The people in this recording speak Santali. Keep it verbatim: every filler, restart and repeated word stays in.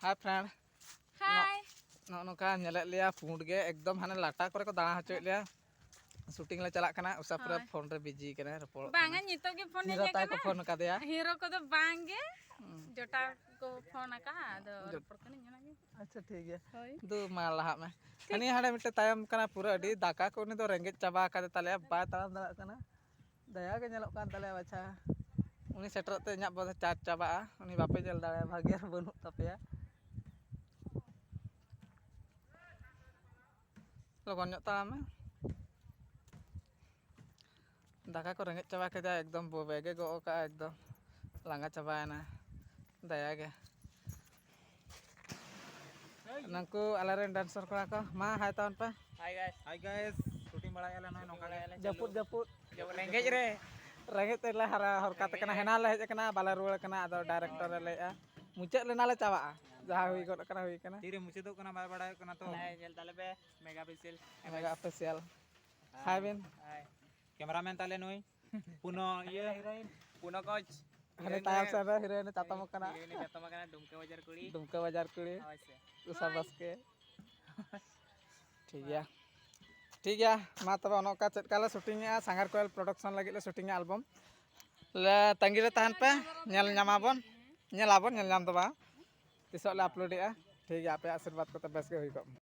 Hi friend. Hi. ᱱᱚᱜᱼᱚ ᱱᱚᱝᱠᱟ ᱧᱮᱞᱮᱫ ᱞᱮᱭᱟ ᱯᱩᱸᱰ ᱜᱮ ᱮᱠᱫᱚᱢ, ᱦᱟᱱᱮ ᱞᱟᱴᱟ ᱠᱚᱨᱮ ᱠᱚ ᱫᱟᱬᱟ ᱦᱚᱪᱚᱭᱮᱫ ᱞᱮᱭᱟ᱾ ᱥᱩᱴᱤᱝ ᱞᱮ ᱪᱟᱞᱟᱜ ᱠᱟᱱᱟ, ᱩᱥᱟ ᱯᱩᱨᱟᱹ ᱦᱳᱭ᱾ ᱯᱷᱳᱱ ᱨᱮ ᱵᱤᱡᱤ ᱠᱟᱱᱟᱭ, ᱨᱚᱯᱚᱲᱚᱜ ᱵᱟᱝᱟ, ᱠᱟᱱᱟ᱾ ᱧᱤᱛᱚᱜ ᱜᱮ ᱯᱷᱳᱱ ᱦᱮᱡ ᱦᱤᱨᱳ ᱛᱟᱭ ᱠᱚ ᱟᱠᱟᱱᱟ᱾ ᱯᱷᱳᱱ ᱟᱠᱟᱫᱮᱭᱟ᱾ ᱦᱤᱨᱳ ᱠᱚᱫᱚ ᱵᱟᱝ ᱜᱮ, ᱦᱩᱸ᱾ ᱡᱚᱴᱟᱣ ᱠᱚ ᱯᱷᱳᱱ ᱟᱠᱟᱫᱼᱟ, ᱟᱫᱚ ᱡᱚᱴ- ᱨᱚᱯᱚᱲ ᱠᱟᱹᱱᱟᱹᱧ ᱚᱱᱟᱜᱮ᱾ ᱟᱪᱪᱷᱟ, ᱴᱷᱤᱠ ᱜᱮᱭᱟ᱾ ᱦᱳᱭ᱾ ᱫᱩ, ᱢᱟ ᱞᱟᱦᱟᱜ ᱢᱮ᱾ ᱴᱷᱤᱠ᱾ ᱦᱟᱹᱱᱤ ᱦᱟᱸᱰᱮ ᱢᱤᱫᱴᱮᱱ ᱛᱟᱭᱚᱢ ᱠᱟᱱᱟ, ᱯᱩᱨᱟᱹ ᱟᱹᱰᱤ ᱫᱟᱠᱟ ᱠᱚ ᱩᱱᱤ ᱫᱚ ᱨᱮᱸᱜᱮᱡ ᱪᱟᱵᱟ ᱟᱠᱟᱫᱮ ᱛᱟᱞᱮᱭᱟ, ᱵᱟᱭ ᱛᱟᱲᱟᱢ ᱫᱟᱲᱮᱭᱟᱜ ᱠᱟᱱᱟ᱾ ᱫᱟᱭᱟ ᱜᱮ ᱧᱮᱞᱚᱜ ᱠᱟᱱ ᱛᱟᱞᱮᱭᱟ ᱵᱟᱪᱷᱟ᱾ ᱩᱱᱤ ᱥᱮᱴᱮᱨᱚᱜ ᱛᱮ ᱤᱧᱟᱹᱜ ᱵᱚᱫ ᱪᱟᱨᱡᱽ ᱪᱟᱵᱟᱜᱼᱟ, ᱩᱱᱤ ᱵᱟᱯᱮ ᱧᱮᱞ ᱫᱟᱲᱮᱭᱟᱜᱼᱟ, ᱵᱷᱟᱜᱮ ᱟᱨ ᱵᱟᱹᱱᱩᱜ ᱛᱟᱯᱮᱭᱟ᱾ ᱞᱚᱜᱚᱱ ᱧᱚᱜ ᱛᱟᱲᱟᱢ ᱢᱮ᱾ ᱫᱟᱠᱟ ᱠᱚ ᱨᱮᱸᱜᱮᱡ ᱪᱟᱵᱟ ᱠᱮᱫᱟ, ᱮᱠᱫᱚᱢ ᱵᱚᱵᱮ ᱜᱮ ᱜᱚᱜ ᱠᱟᱜᱼᱟ, ᱮᱠᱫᱚᱢ ᱞᱟᱸᱜᱟ ᱪᱟᱵᱟᱭᱮᱱᱟ᱾ ᱫᱟᱭᱟ ᱜᱮ᱾ ᱱᱩᱠᱩ ᱟᱞᱮᱨᱮᱱ dancer ᱠᱚᱲᱟ ᱠᱚ, ᱢᱟ hi ᱛᱟᱵᱚᱱ ᱯᱮ᱾ Hi guys. Hi guys, shooting ᱵᱟᱲᱟᱭᱮᱫᱼᱟ ᱞᱮ ᱱᱚᱜᱼᱚᱭ ᱱᱚᱝᱠᱟ ᱜᱮ᱾ ᱡᱟᱹᱯᱩᱫ, ᱡᱟᱹᱯᱩᱫ᱾ ᱡᱟᱹᱯᱩᱫ, ᱨᱮᱸᱜᱮᱡ ᱨᱮ᱾ ᱨᱮᱸᱜᱮᱡ ᱛᱮᱞᱮ ᱦᱟᱨᱟ ᱦᱚᱨᱠᱟᱛ ᱠᱟᱱᱟ, ᱦᱮᱱᱟ ᱞᱮ ᱦᱮᱡ ᱟᱠᱟᱱᱟ, ᱵᱟᱞᱮ ᱨᱩᱣᱟᱹᱲ ᱠᱟᱱᱟ, ᱟᱫᱚ director ᱮ ᱞᱟᱹᱭᱮᱫᱼᱟ, ᱢᱩᱪᱟᱹᱫ ᱞᱮᱱᱟ ᱞᱮ ᱪᱟᱵᱟᱜᱼᱟ, ᱡᱟᱦᱟᱸ ᱦᱩᱭ ᱜᱚᱫ ᱠᱟᱱᱟ ᱦᱩᱭ ᱠᱟᱱᱟ᱾ ᱛᱤᱨᱮ ᱢᱩᱪᱟᱹᱫᱚᱜ ᱠᱟᱱᱟ ᱵᱟᱭ ᱵᱟᱲᱟᱭᱚᱜ ᱠᱟᱱᱟ ᱛᱚ᱾ ᱦᱮᱸ, ᱧᱮᱞ ᱛᱟᱞᱮ ᱯᱮ, Mega Official. Mega Official. Hi ᱵᱤᱱ᱾ Hi. Cameraman ᱛᱟᱞᱮ ᱱᱩᱭ᱾ ᱯᱩᱱᱚ ᱤᱭᱟᱹ, ᱦᱤᱨᱳᱭᱤᱱ᱾ ᱯᱩᱱᱚ ᱠᱚᱪ᱾ ᱦᱟᱱᱮ ᱦᱤᱨᱳᱭᱤᱱ ᱛᱟᱭᱚᱢ ᱨᱮ ᱥᱮᱫ ᱨᱮ ᱦᱤᱨᱳᱭᱤᱱ ᱮ ᱪᱟᱛᱚᱢ ᱟᱠᱟᱱᱟ᱾ ᱦᱤᱨᱳᱭᱤᱱ ᱮ ᱪᱟᱛᱚᱢ ᱟᱠᱟᱱᱟ, ᱰᱩᱢᱠᱟᱹ ᱵᱟᱡᱟᱨ ᱠᱩᱲᱤ᱾ ᱰᱩᱢᱠᱟᱹ ᱵᱟᱡᱟᱨ ᱠᱩᱲᱤ᱾ ᱦᱳᱭ ᱥᱮ᱾ ᱩᱥᱟ ᱵᱟᱥᱠᱮ᱾ ᱴᱷᱤᱠ ᱜᱮᱭᱟ, ᱴᱷᱤᱠ ᱜᱮᱭᱟ᱾ ᱢᱟ ᱛᱚᱵᱮ ᱚᱱᱮ ᱚᱱᱠᱟ ᱪᱮᱫ ᱞᱮᱠᱟ ᱞᱮ ᱥᱩᱴᱤᱝᱮᱜᱼᱟ, ᱥᱟᱸᱜᱷᱟᱨ ᱠᱚᱭᱮᱞ production ᱞᱟᱹᱜᱤᱫ ᱞᱮ ᱥᱩᱴᱤᱝᱮᱜᱼᱟ album᱾ ᱞᱮ ᱛᱟᱺᱜᱤ ᱨᱮ ᱛᱟᱦᱮᱱ ᱯᱮ, ᱧᱮᱞ ᱧᱟᱢᱟᱵᱚᱱ, ᱧᱮᱞᱟᱵᱚᱱ, ᱧᱮᱞ ᱧᱟᱢ ᱫᱚ ᱵᱟᱝ, ᱛᱤᱥᱚᱜ ᱞᱮ uploadᱮᱜᱼᱟ᱾ ᱴᱷᱤᱠ ᱜᱮᱭᱟ, ᱟᱯᱮᱭᱟᱜ ᱟᱥᱤᱨᱵᱟᱫᱽ ᱠᱚᱛᱮ ᱵᱮᱥ ᱜᱮ ᱦᱩᱭ ᱠᱚᱜ ᱢᱟ᱾